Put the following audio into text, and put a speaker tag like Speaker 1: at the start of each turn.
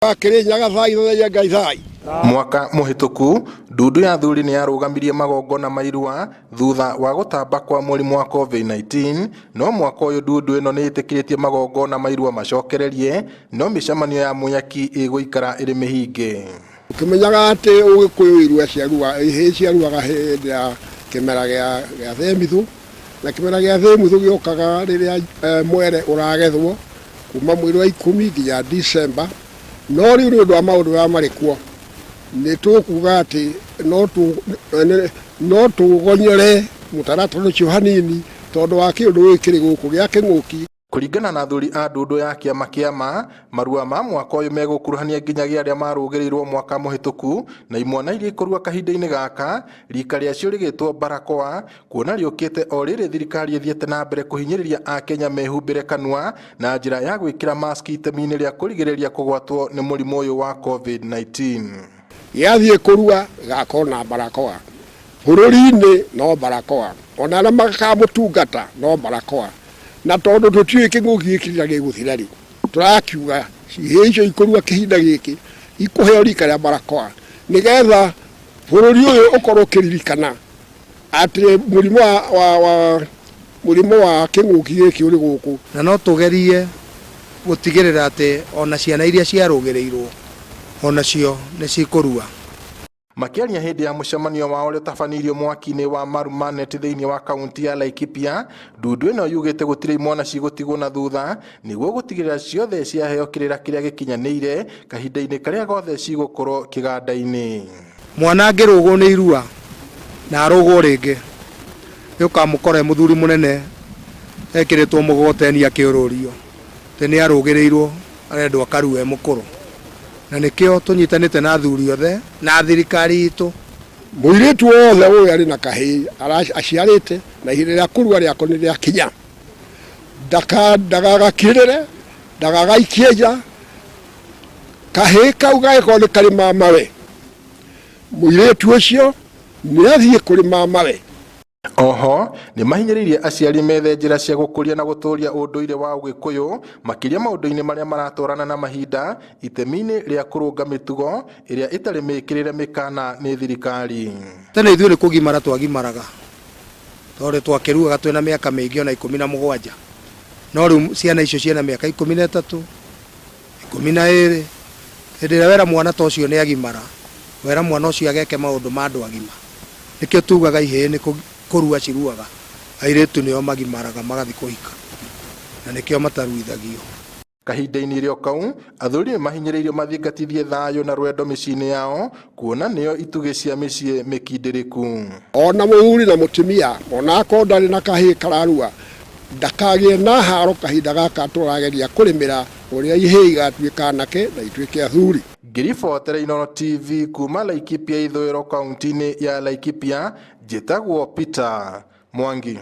Speaker 1: Wa Kĩrĩnyaga thai thathaiya Ngai thai.
Speaker 2: Mwaka mũhĩtũku, ndundu ya athuri nĩ yarũgamirie magongona ma irua thutha wa gũtamba kwa mũrimũ wa COVID-19, no mwaka ũyũ ndundu ĩno nĩ ĩtĩkĩrĩtie magongona ma irua macokererie, no mĩcemanio ya mũnyaki ĩgũikara ĩrĩ mĩhinge.
Speaker 1: Ũkĩmenyaga atĩ Ũgĩkũyũ irua ciarua, ihĩĩ ciaruaga hĩndĩ ya kĩmera gĩa gĩa themithũ, na kĩmera gĩa themithũ gĩũkaga rĩrĩa mwere ũragethwo kuma mweri wa 10 nginya December. No rĩu nĩ ũndũ wa maũndũ marĩa marĩ kuo, nĩ tũkuga atĩ no tũgonyore mũtaratara ũcio hanini tondũ wa kĩũndũ gĩkĩ kĩrĩ gũkũ gĩa kĩng'ũki.
Speaker 2: Kũringana na athuri a ndundu ya kĩama kĩama, marua ma mwaka ũyũ megũkuruhania nginyagia arĩa marũgĩrĩirwo mwaka mũhĩtũku na imwana iria ikũrua kahinda-inĩ gaka, rika rĩacio rĩgĩtwo barakoa, kuona rĩũkĩte o rĩrĩ thirikari ĩthiĩte na mbere kũhinyĩrĩria Akenya mehumbĩre kanua na njĩra ya gwĩkĩra maski itemi-inĩ rĩa kũrigĩrĩria kũgwatwo nĩ mũrimũ ũyũ wa COVID-19.
Speaker 1: Gĩathiĩ kũrua gĩgakorwo na barakoa, bũrũri-inĩ no barakoa, ona arĩa makamũtungata no barakoa. Na tondũ tũtiũĩ kĩng'ũki gĩkĩ rĩrĩa gĩgũthira rĩ, tũrakiuga ihĩĩ icio ikũrua kĩhinda gĩkĩ ikũheo rika rĩa barakoa nĩgetha bũrũri ũyũ ũkorwo ũkĩririkana atĩ mũrimũ wa, wa, wa mũrimũ wa kĩng'ũki gĩkĩ ũrĩ gũkũ.
Speaker 3: Na no tũgerie gũtigĩrĩra atĩ ona ciana iria ciarũgĩrĩirwo onacio nĩ cikũrua.
Speaker 2: Makĩaria hĩndĩ ya mũcemanio wao ũrĩa ũtabanĩirio mwaki-inĩ wa Marumanet thĩinĩ wa kaunti ya Laikipia, ndundu ĩno yugĩte gũtirĩ imwana cigũtigwo na thutha nĩguo gũtigĩrĩra ciothe ciaheo kĩrĩra kĩrĩa gĩkinyanĩire kahinda-inĩ karĩa gothe cigũkorwo kĩganda-inĩ.
Speaker 3: Mwana angĩrũgwo nĩ irua na arũgwo rĩngĩ, nĩ ũkamũkora e mũthuri mũnene ekĩrĩtwo mũgogoteni akĩũrũrio atĩ nĩ arũgĩrĩirwo arendwo akarue e mũkũrũ. Na nĩkĩo tũnyitanĩte na athuri othe na thirikari itũ.
Speaker 1: Mũirĩtu wothe ũyũ arĩ na kahĩĩ aciarĩte na ihinda rĩa kũrua rĩako nĩ rĩakinya, ndagagakirĩre, ndagagaikie nja, kahĩĩ kau gagĩkorwo nĩ karĩ mamawe, mũirĩtu ũcio nĩ athiĩ kũrĩ mamawe.
Speaker 2: Oho nĩ mahinyĩrĩirie aciari methe njĩra cia gũkũria na gũtũria ũndũire wa Ũgĩkũyũ makĩria maũndũ-inĩ marĩa maratwarana na mahinda itemi-inĩ rĩa kũrũnga mĩtugo ĩrĩa ĩtarĩ mĩkĩrĩre mĩkana nĩ thirikari.
Speaker 3: Tene ithuĩ nĩ kũgimara twagimaraga tondũ twakĩruaga twĩna mĩaka mĩingĩ ona 17, no rĩu ciana icio ciĩna mĩaka 13, 12. Hĩndĩ ĩrĩa wera mwana ta ũcio nĩ agimara, wera mwana ũcio ageke maũndũ ma andũ agima. Nĩkĩo tugaga ihĩĩ nĩ kũrua ciruaga, airĩtu nĩo magimaraga magathiĩ kũhika, na nĩkĩo mataruithagio.
Speaker 2: Kahinda-inĩ o kau, athuri nĩ mahinyĩrĩirio mathingatithie thayũ na rwendo mĩciĩ-inĩ yao kuona nĩo itugĩ cia mĩciĩ mĩkindĩrĩku.
Speaker 1: Ona mũthuri na mũtumia ona akorwo ndarĩ na kahĩĩ kararua, ndakagĩe na haro kahinda gaka tũrageria kũrĩmĩra ũrĩa ihĩĩ igatuĩka anake na ituĩke athuri.
Speaker 2: Ngĩribotera Inooro TV kuma Laikipia ithũĩro kaunti-inĩ ya Laikipia, njĩtagwo Peter Mwangi.